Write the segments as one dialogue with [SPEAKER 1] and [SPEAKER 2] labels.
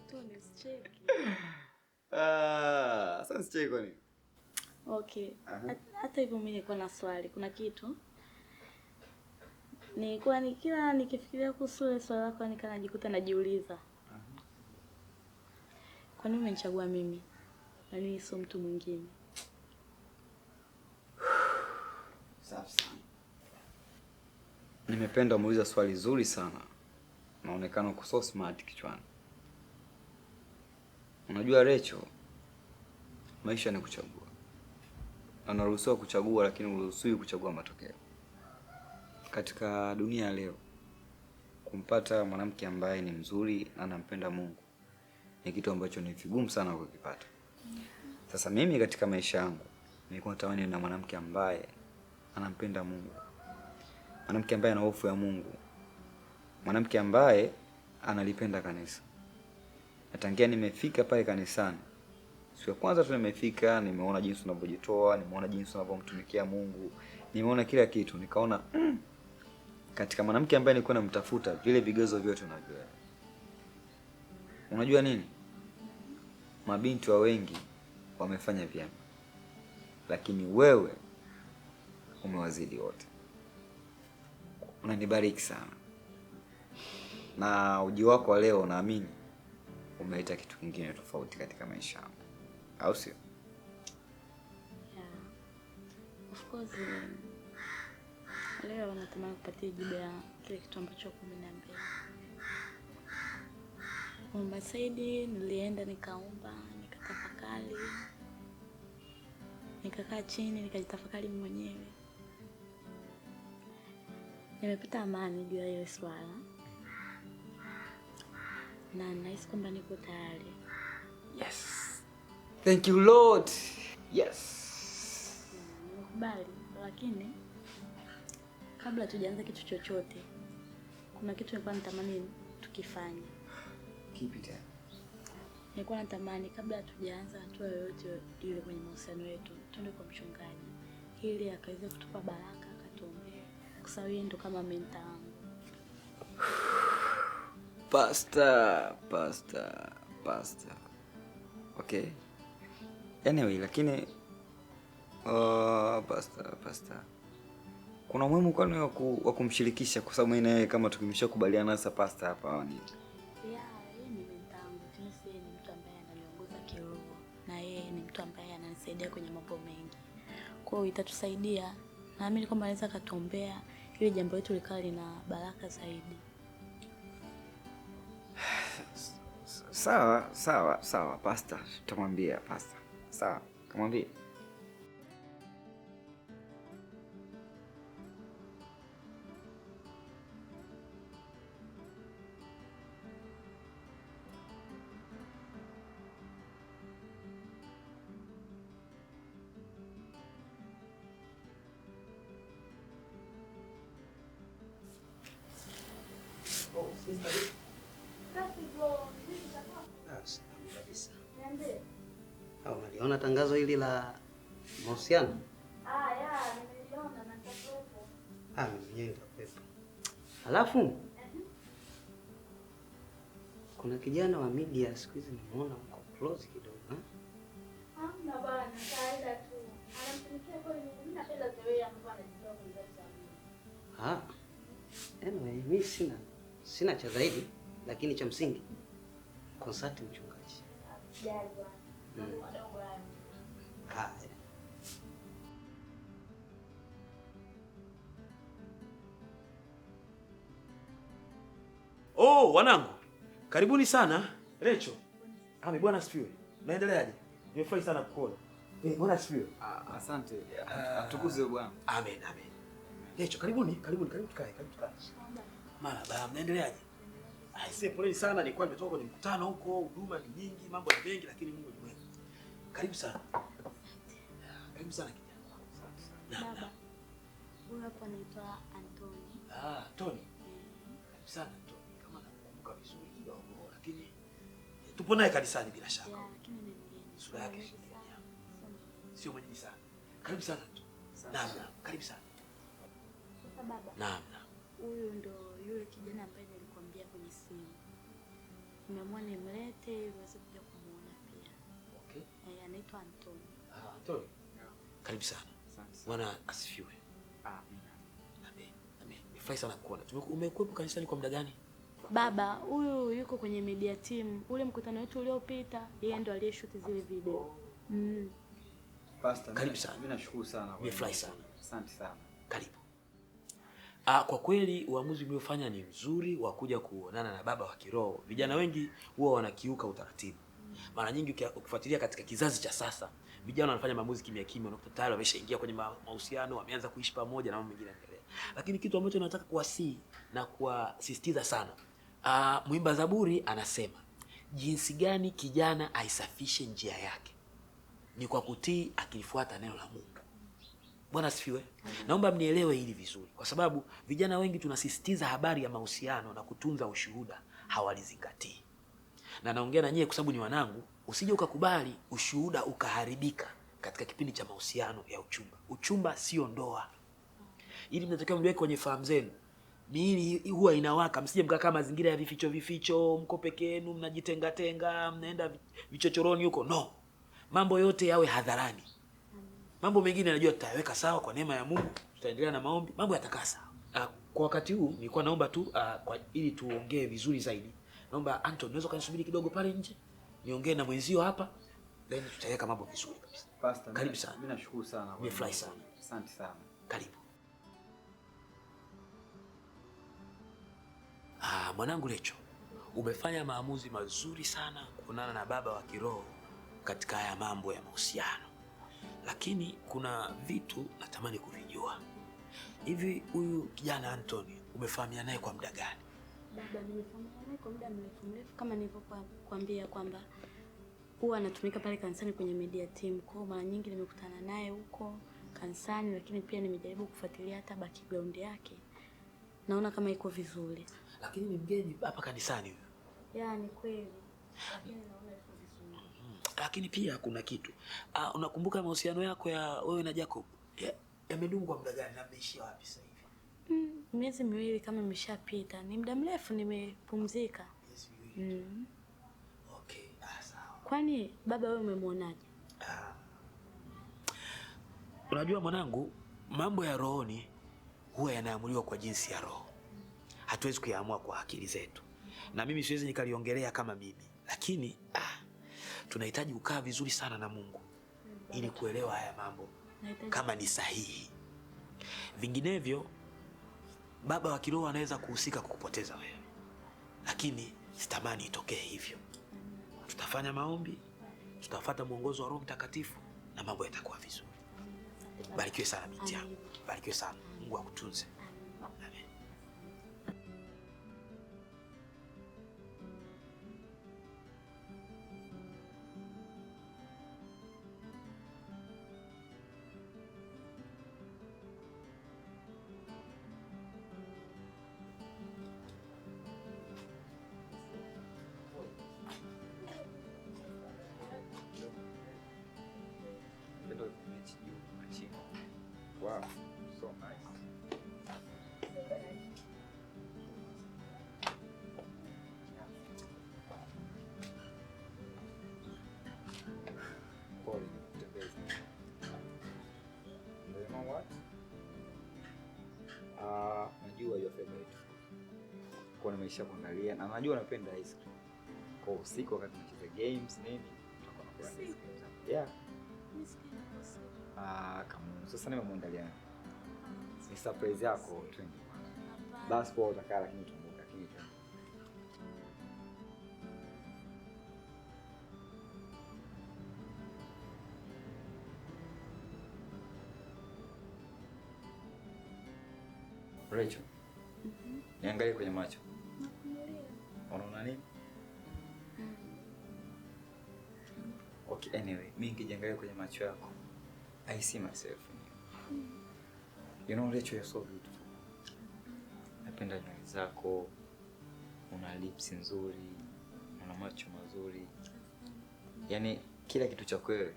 [SPEAKER 1] Tony, usicheke.
[SPEAKER 2] Ah, sasa sicheki kwa nini?
[SPEAKER 1] Okay. Hata hivyo mimi nilikuwa na swali. Kuna kitu nilikuwa ni kila nikifikiria kuhusu ile swali lako nika najikuta najiuliza. Kwa nini umenichagua mimi? Na nini sio mtu mwingine?
[SPEAKER 2] Safi sana. Nimependa umeuliza swali zuri sana. Naonekana uko so smart kichwani. Unajua Recho, maisha ni kuchagua. Na unaruhusiwa kuchagua lakini huruhusiwi kuchagua matokeo. Katika dunia ya leo, kumpata mwanamke ambaye ni mzuri na anampenda Mungu ni kitu ambacho ni vigumu sana kukipata. Sasa mimi katika maisha yangu nilikuwa natamani na mwanamke ambaye anampenda Mungu, mwanamke ambaye ana hofu ya Mungu, mwanamke ambaye analipenda kanisa. Na tangia nimefika pale kanisani, siku ya kwanza tu nimefika, nimeona jinsi unavyojitoa, nimeona jinsi unavyomtumikia Mungu, nimeona kila kitu, nikaona katika mwanamke ambaye nilikuwa namtafuta vile vigezo vyote unavyo. Unajua nini? Mabinti wa wengi wamefanya vyema, lakini wewe umewazidi wote. Unanibariki sana, na uji wako wa leo naamini umeleta kitu kingine tofauti katika maisha yangu, au sio?
[SPEAKER 1] Yeah. Of course, leo natamani kupatia jibu ya kile kitu ambacho umeniambia. Omba Saidi, nilienda nikaomba, nikatafakari, nikakaa chini nikajitafakari mwenyewe. Nimepata amani juu ya hiyo swala na nahisi kwamba niko tayari.
[SPEAKER 2] Yes. Thank you Lord. Yes.
[SPEAKER 1] Nimekubali, lakini kabla tujaanza kitu chochote, kuna kitu nilikuwa natamani tukifanye.
[SPEAKER 2] Kipi tena?
[SPEAKER 1] Nilikuwa natamani kabla hatujaanza hatua yoyote ile kwenye mahusiano yetu, tuende kwa mchungaji ili akaweze kutupa baraka, akatuombee. Kwa sababu yeye ndo kama mentor wangu.
[SPEAKER 2] Pastor, pastor, pastor. Okay. Anyway, lakini pastor, pastor. Kuna umuhimu kwani wa kumshirikisha, kwa sababu mimi na yeye kama tukimshakubaliana sasa pastor hapa au nini?
[SPEAKER 1] Yeah, yeye ni mentor wangu. Yeye ni mtu ambaye ananiongoza kiroho na yeye ni mtu ambaye ananisaidia kwenye mambo mengi. Kwa hiyo itatusaidia. Naamini kwamba anaweza akatuombea ili jambo letu likawa lina baraka zaidi.
[SPEAKER 2] Sawa, sawa, sawa pastor. Tutamwambia pastor. Sawa, kamwambie.
[SPEAKER 3] Unaliona tangazo hili la mahusiano?
[SPEAKER 1] Nimeliona na nitakuwepo.
[SPEAKER 3] Mimi mwenyewe nitakuwepo. Halafu kuna kijana wa media siku hizi nimeona mko close kidogo, eh?
[SPEAKER 1] Hamna bwana, kawaida tu. Anamtumikia kweli Mungu. Mimi napenda the way ambavyo anajitoa kwa kazi za Mungu.
[SPEAKER 3] Anyway, mimi sina cha zaidi, lakini cha msingi consult mchungaji.
[SPEAKER 1] Sijali bwana. Mambo madogo hayo.
[SPEAKER 3] Haya.
[SPEAKER 4] Oh, wanangu. Karibuni sana. Recho. Ami, Bwana asifiwe. Unaendeleaje? Nimefurahi sana kukuona. Bwana asifiwe.
[SPEAKER 2] Asante. Atukuzwe Bwana.
[SPEAKER 4] Amen, amen. Recho, karibuni, karibuni, karibu tukae, karibu tukae. Marhaba, mnaendeleaje? Aisee, poleni sana, nilikuwa nimetoka kwenye mkutano huko, huduma ni nyingi, mambo ni mengi, lakini Mungu ni mwema. Karibu sana. Karibu sana kijana.
[SPEAKER 1] Baba. Huyu hapa anaitwa Anthony.
[SPEAKER 4] Tony. Karibu sana Tony. Kama nakumbuka vizuri kidogo, lakini tupo naye kanisani bila shaka.
[SPEAKER 1] Lakini ni mgeni.
[SPEAKER 4] Sura yake sio mwenyeji sana. Karibu sana tu. Naam, karibu sana.
[SPEAKER 1] Sasa baba.
[SPEAKER 4] Naam, naam.
[SPEAKER 1] Huyu ndo yule kijana ambaye nilikwambia kwenye simu. Nimeamua nimlete ili uweze kuja kumuona pia.
[SPEAKER 4] Okay.
[SPEAKER 1] Anaitwa Anthony.
[SPEAKER 4] Ah, Anthony. Karibu sana. Bwana asifiwe.
[SPEAKER 2] Amina.
[SPEAKER 4] Amen. Amen. Nimefurahi sana kukuona. Umekuwepo kanisani kwa muda gani?
[SPEAKER 1] Baba, huyu yuko kwenye media team. Ule mkutano wetu uliopita, yeye ndo aliyeshoot zile video.
[SPEAKER 2] Pastor,
[SPEAKER 4] karibu sana.
[SPEAKER 2] Mimi nashukuru sana.
[SPEAKER 4] Nimefurahi sana.
[SPEAKER 2] Asante sana.
[SPEAKER 4] Karibu. Kwa kweli uamuzi mliofanya ni mzuri wa kuja kuonana na baba wa kiroho. Vijana wengi huwa wanakiuka utaratibu. Mara nyingi ukifuatilia katika kizazi cha sasa, vijana wanafanya maamuzi kimya kimya, unakuta tayari wameshaingia kwenye mahusiano, wameanza kuishi pamoja na mambo mengine yanaendelea. Lakini kitu ambacho nataka kuwasihi na kuwasisitiza sana, mwimba Zaburi anasema jinsi gani kijana aisafishe njia yake ni kwa kutii akilifuata neno la Mungu. Bwana asifiwe. Naomba mnielewe hili vizuri, kwa sababu vijana wengi tunasisitiza habari ya mahusiano na kutunza ushuhuda, hawalizingatii. Na naongea na nyie kwa sababu ni wanangu, usije ukakubali ushuhuda ukaharibika katika kipindi cha mahusiano ya uchumba. Uchumba sio ndoa. Ili mnatakiwa mliweke kwenye fahamu zenu. Miili huwa inawaka, msije mkakaa mazingira ya vificho vificho, mko peke yenu, mnajitenga tenga, mnaenda vichochoroni huko. No. Mambo yote yawe hadharani. Mambo mengine najua tutayaweka sawa kwa neema ya Mungu, tutaendelea na maombi, mambo yatakaa sawa. Kwa wakati huu nilikuwa naomba tu ili tuongee vizuri zaidi. Naomba Anton, unaweza kanisubiri kidogo pale nje? Niongee na mwenzio hapa, then tutaweka mambo vizuri kabisa.
[SPEAKER 2] Pastor,
[SPEAKER 4] karibu sana.
[SPEAKER 2] Mimi nashukuru sana.
[SPEAKER 4] Nimefurahi sana.
[SPEAKER 2] Asante sana.
[SPEAKER 4] Karibu. Mwanangu Lecho, umefanya maamuzi mazuri sana kuonana na baba wa kiroho katika haya mambo ya mahusiano. Lakini kuna vitu natamani kuvijua. Hivi huyu kijana Anthony umefahamiana naye kwa muda gani?
[SPEAKER 1] Baba, nimefahamiana naye kwa muda mrefu kama nilivyokuambia kwamba huwa anatumika pale kanisani kwenye media team. Kwa hiyo mara nyingi nimekutana naye huko kanisani, lakini pia nimejaribu kufuatilia hata background yake. Naona kama iko vizuri.
[SPEAKER 4] Lakini ni mgeni hapa kanisani huyu.
[SPEAKER 1] Yaani kweli. Lakini naona iko vizuri.
[SPEAKER 4] Lakini pia kuna kitu. Unakumbuka mahusiano yako ya wewe na Jacob? Yamedumu kwa muda gani na mmeishia wapi sasa hivi?
[SPEAKER 1] Miezi miwili kama imeshapita. Ni muda mrefu nimepumzika.
[SPEAKER 4] Miezi miwili. Okay, sawa.
[SPEAKER 1] Kwani baba wewe umemuonaje?
[SPEAKER 4] Unajua mwanangu, mambo ya rohoni huwa yanaamuliwa kwa jinsi ya roho. Hatuwezi kuyaamua kwa akili zetu. Na mimi siwezi nikaliongelea kama mimi. Lakini tunahitaji kukaa vizuri sana na Mungu ili kuelewa haya mambo kama ni sahihi. Vinginevyo baba wa kiroho anaweza kuhusika kukupoteza wewe. Lakini sitamani itokee hivyo. Tutafanya maombi, tutafuata mwongozo wa Roho Mtakatifu na mambo yatakuwa vizuri. Barikiwe sana binti yangu. Barikiwe sana. Mungu akutunze. Amen.
[SPEAKER 2] Wow, so nice. Pole nimekutembeza. You know what? Najua your favorite food. Kwa nimeisha kuangalia na najua unapenda ice cream. Kwa usiku wakati tunacheza games nini, tutakuwa tunakula ice cream. Yeah. Kama sasa nimemwandalia. Ni surprise yako, twende bwana. Basi poa utakaa lakini utakumbuka, lakini twende. Rachel. Niangalie kwenye macho.
[SPEAKER 1] Nakuangalia.
[SPEAKER 2] Unaona nini? Okay, anyway, mimi nikijiangalia kwenye macho yako, I see myself in you. You know, Rachel, you're so beautiful. Napenda nywele zako, una lips nzuri, una macho mazuri. Yaani kila kitu cha kweli.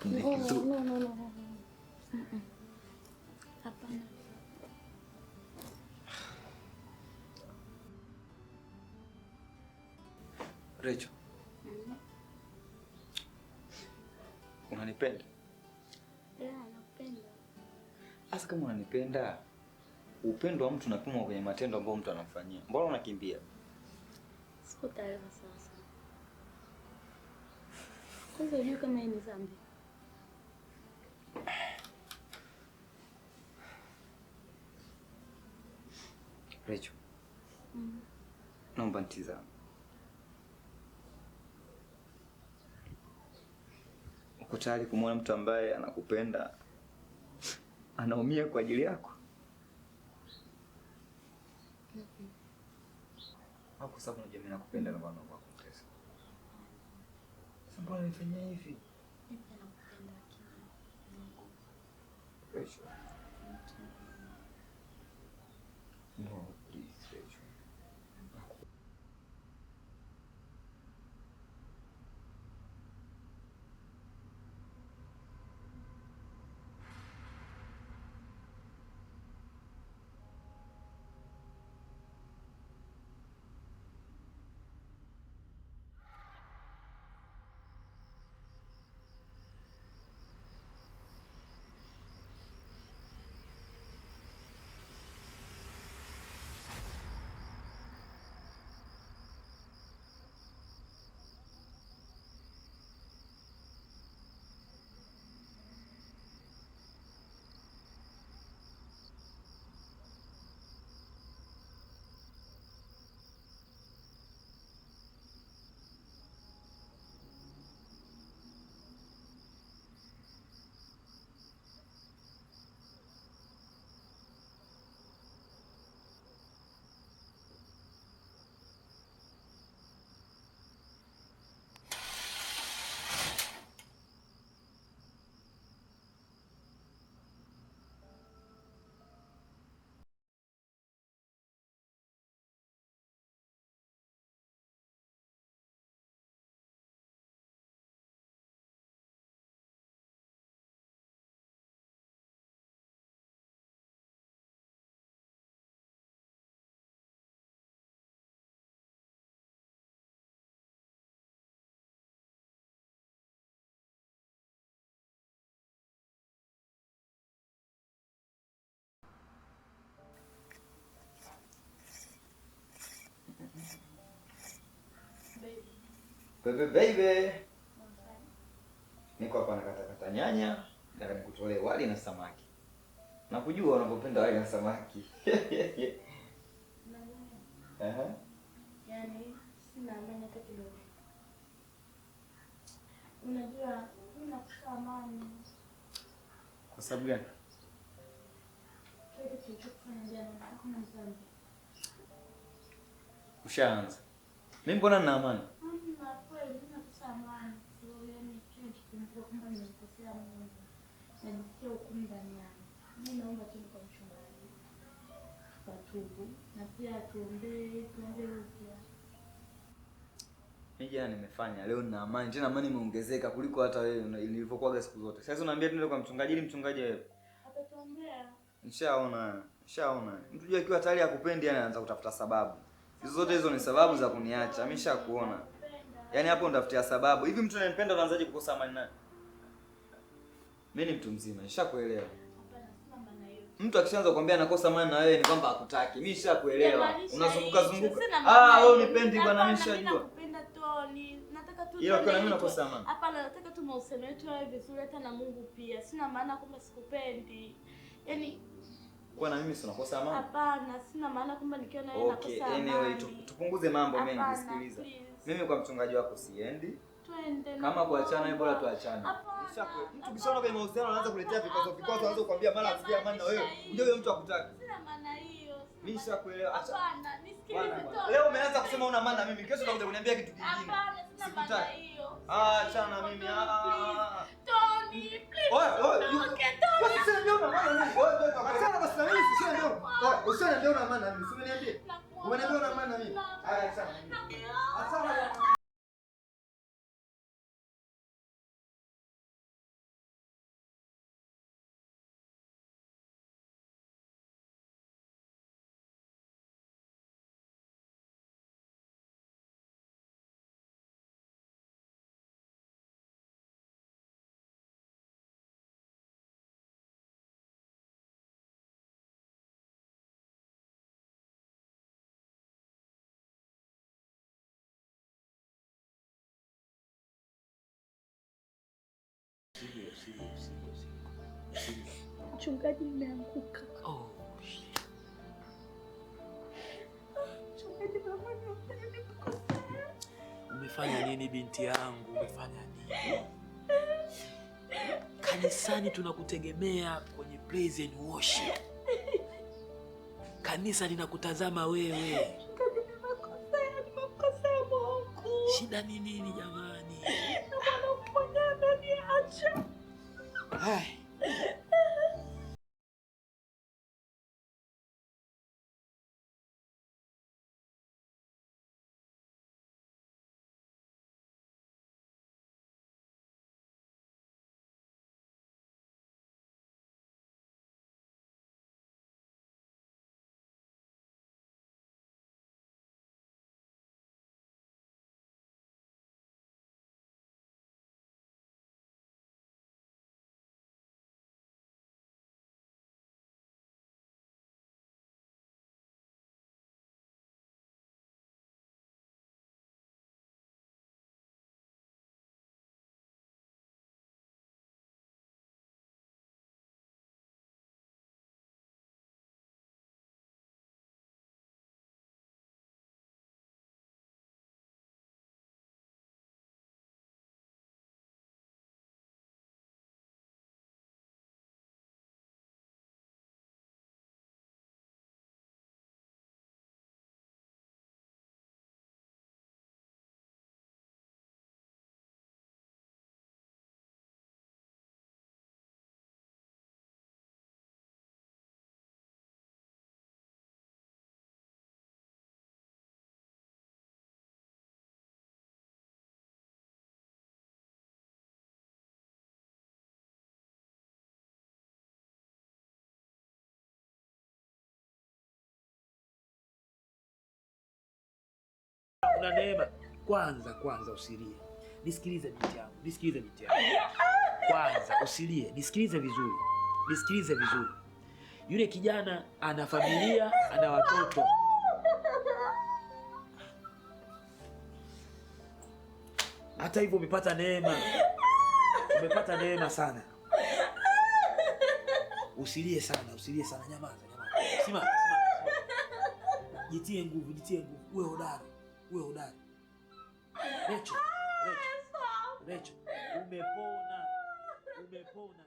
[SPEAKER 1] No, no, no. Hapana.
[SPEAKER 2] Rachel. Unanipenda?
[SPEAKER 1] Yeah, nakupenda.
[SPEAKER 2] Hasa kama unanipenda, upendo wa mtu unapimwa kwenye matendo ambayo mtu anamfanyia. Mbona unakimbia?
[SPEAKER 1] Siko tayari sasa. Kwanza unajua kama hii ni dhambi.
[SPEAKER 2] Rachel. Naomba nitizame. Uko tayari kumwona mtu ambaye anakupenda anaumia kwa ajili yako? Au kwa sababu unajua mimi nakupenda na maana wako kutesa. Sasa mbona unanifanyia hivi?
[SPEAKER 1] Mimi nakupenda lakini
[SPEAKER 2] Rachel. No, please, Rachel. Baby baby. Niko hapa nakatakata nyanya, nataka nikutolee wali na samaki. Nakujua unavyopenda wali na samaki. Aha.
[SPEAKER 1] Yaani sina amani hata kidogo. Unajua mimi nakosa amani.
[SPEAKER 2] Kwa sababu gani?
[SPEAKER 1] Kile kilichofanya jana hakuna dhambi.
[SPEAKER 2] Ushaanza. Mimi mbona nina amani?
[SPEAKER 1] Mimi kweli mimi nakosa amani. Sababu yaani kile kikumbuka kwamba nimekosea Mungu. Najisikia hukumu ndani yangu. Mimi naomba tu kwa mchungaji. Tukatubu na pia tuombe, tuombe upya.
[SPEAKER 2] Mimi jana nimefanya, leo nina amani. Tena amani imeongezeka kuliko hata wewe nilivyokuaga siku zote. Sasa unaambia tuende kwa mchungaji ili mchungaji wewe.
[SPEAKER 1] Atatuombea.
[SPEAKER 2] Nishaona, nishaona. Mtu jua akiwa tayari akupendi anaanza kutafuta sababu. Hizo zote hizo ni sababu za kuniacha. Mimi nishakuona. Yaani hapo unatafutia sababu. Hivi mtu anayempenda anaanzaje kukosa amani naye? Mimi ni mtu mzima, nishakuelewa. Mtu akishaanza kukwambia anakosa amani na wewe ni kwamba hakutaki. Mimi nishakuelewa. Unazunguka zunguka. Ah, wewe unipendi bwana, mimi nishajua.
[SPEAKER 1] Nakupenda Tony. Nataka tu.
[SPEAKER 2] Ila kwa mimi nakosa amani.
[SPEAKER 1] Hapana, nataka tu mahusiano yetu yawe vizuri hata na Mungu pia. Sina maana kwamba sikupendi. Yaani
[SPEAKER 2] kwa na mimi si nakosa amani?
[SPEAKER 1] Hapana, sina maana kwamba nikiwa na wewe nakosa amani.
[SPEAKER 2] Okay, anyway, tupunguze mambo mimi nakusikiliza. Mimi kwa mchungaji wako siendi.
[SPEAKER 1] Twende.
[SPEAKER 2] Kama kuachana bora tuachane. Mtu kishaona kwenye mahusiano anaanza kuletea vikwazo vikwazo, anaanza kukwambia mara asikia amani na wewe. Unajua huyo mtu hakutaki.
[SPEAKER 1] Sina maana hiyo.
[SPEAKER 2] Mimi nishakuelewa. Acha.
[SPEAKER 1] Hapana, nisikilize tu.
[SPEAKER 2] Leo umeanza kusema una maana mimi, kesho utakuja kuniambia kitu kingine.
[SPEAKER 1] Hapana, sina maana hiyo.
[SPEAKER 2] Ah, achana na mimi. Ah.
[SPEAKER 1] Tony, please.
[SPEAKER 2] Oye, oye. Usiniambie una maana mimi. Oye, oye, achana basi na mimi, usiniambie. Oye, usiniambie una maana mimi. Usiniambie. Umeniambia una maana mimi. Haya, achana. Achana.
[SPEAKER 4] Usilie, usilie, usilie.
[SPEAKER 1] Mchungaji, nimeanguka.
[SPEAKER 4] Oh, shit.
[SPEAKER 1] Mchungaji, mama nimekosea.
[SPEAKER 4] Umefanya nini binti yangu? Umefanya nini? Kanisani tunakutegemea kwenye praise and worship. Kanisa linakutazama wewe.
[SPEAKER 1] Mchungaji, nimekosea, nimekosea Mungu.
[SPEAKER 4] Shida ni nini jamani?
[SPEAKER 1] Na mwanaume mwenyewe ameniacha.
[SPEAKER 4] Hai. Una neema. Kwanza usilie. Nisikilize binti yangu, nisikilize binti yangu. Kwanza usilie, nisikilize vizuri. Nisikilize vizuri. Yule kijana ana familia, ana watoto. Hata hivyo umepata neema. Umepata neema sana. Usilie sana, usilie sana, nyamaza, nyamaza. Simama, simama, simama. Jitie nguvu, jitie nguvu. Uwe hodari. Uwe hodari. Recho, Recho, Recho, umepona, umepona.